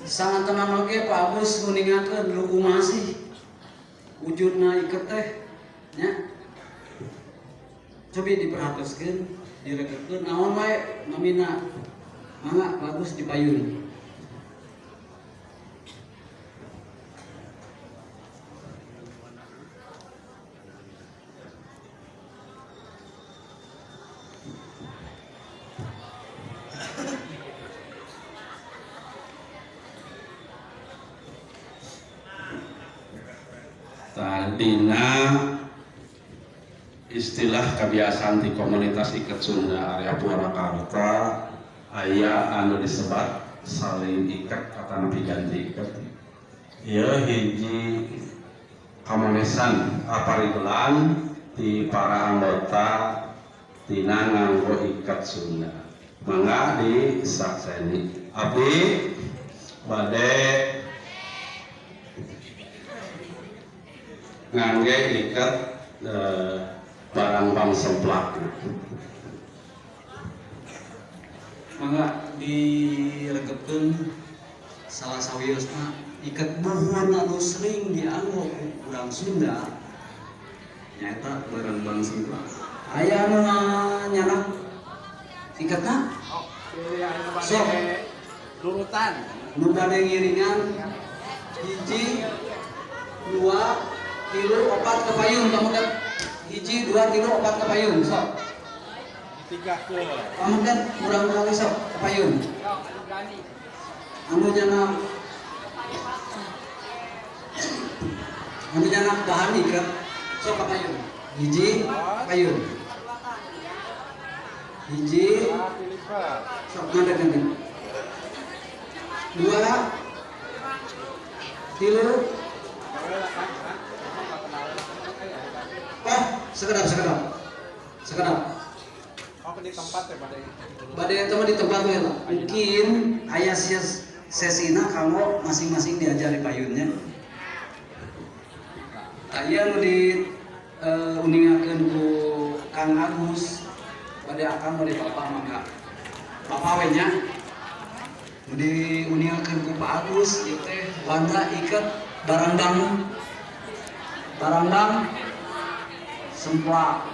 Sangantenan oge Pak Agus nguningakeun lu kumaha sih wujudna iket teh nya. Cobi diperhatoskeun, diregetkeun naon wae namina. Mangga Pak Agus dipayun. Tadina istilah kebiasaan di komunitas iket Sunda area Purwakarta aya anu disebat saling iket atanapi ganti iket. Ieu hiji kamonesan aparigelan di para anggota tina nganggo iket Sunda. Mangga disakseni. Abdi bade ngangge iket barang semplak. Mangga diregepkeun salah sawiosna iket buhun anu sering dianggo ku urang Sunda nyaeta barang semplak. Aya anu nyanak iketna? Sok Turutan. Nu bade ngiringan 1, 2, 3, 4 kepayun pamukat. 1, 2, 3, 4 kepayun sok. Tiga ke. Pamukat kurang kali sok kepayun. Anu nyanak bahan iket sok kepayun. 1 kepayun. 1 sok ngadeg ngadeg. 2, 3. Oh, sekedap. Sekedap. Oh, di tempat ya, badai. Badai itu mah di tempat we lah. Mungkin aya sesina kamu masing-masing diajari payunnya. Aya nu di uningakeun ku Kang Agus, bade akang bade bapak mangga. Bapak we nya. Nu diuningakeun ku Pak Agus ieu teh wanda iket barangbang. Barangbang semplak.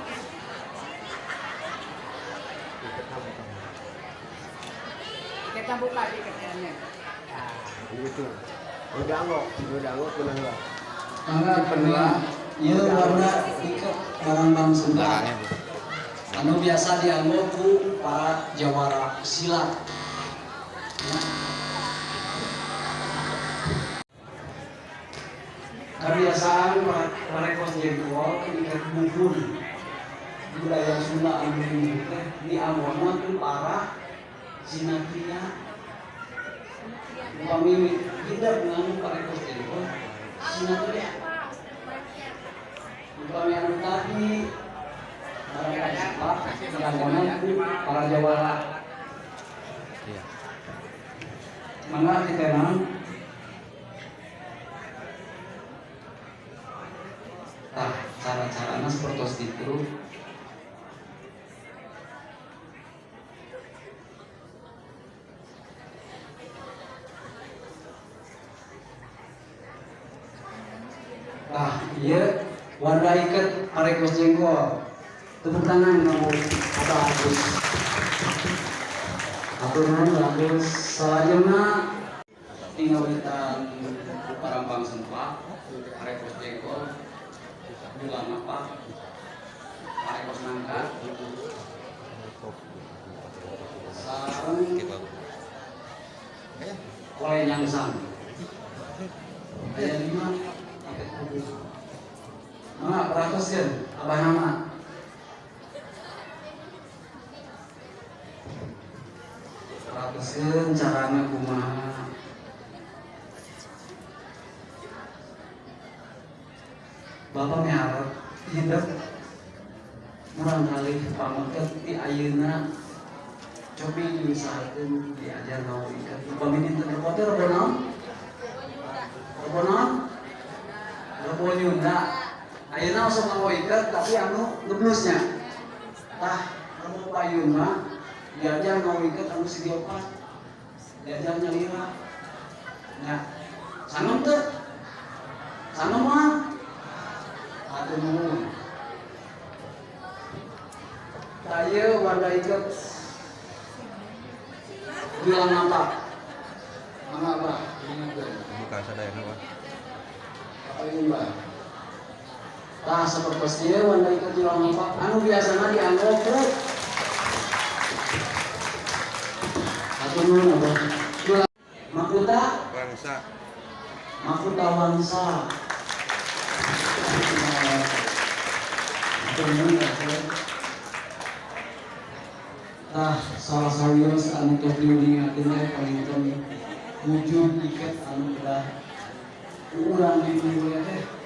Kita buka di kecilnya. Gitu. Udah angok benar lah. Mangga pernah. Ieu warna iket barangbang semplak. Anu biasa dianggo ku para jawara silat. Ya. Kebiasaan parekos jengkol iket buhun budaya Sunda anu teh dianggona ku para sinatria. Upami tidak nganggo parekos jengkol sinatria. Upami anu tadi para semplak dianggona ku para jawara. Mangga ditenang. Tah, cara-carana seperti itu. Tah, ieu warna iket parekos jengkol. Tepuk tangan kamu Abah Agus. Atur nuhun Agus. Salajengna tingawitan parampang semplak parekos jengkol bulan apa parekos nangka sareng kole nyangsang aya 5 iket kudu. Mangga perhatoskeun abah nama. Perhatoskeun carana kumaha. Bapak miharep hidup murang kali pameget di ayeuna cobi diusahakeun diajar ngau iket. Upami dinten rebo teh rebo naon? Rebo naon? Rebo Nyunda. Ayeuna osok ngau iket tapi anu ngeblusnya. Tah rebo payun mah diajar ngau iket anu sigi opat. Diajar nyalira. Nya. Sanggup teu? Sanggup mah? Hatur nuhun. Tah, ieu wanda iket jualan apa? Mangga, Abah, ingatkeun. Buka sadayana, Pak. Apa ini, Mbak? Tah, sapertos ieu wanda iket jualan apa? Anu biasana dianggo ku. Hatur nuhun, Abah. Jualan Makuta Bangsa. Makuta Wangsa. Hatur nuhun, Abah. Tah, salah sawios anu tos diuningakeun teh paling wujud iket anu kedah urang di teh.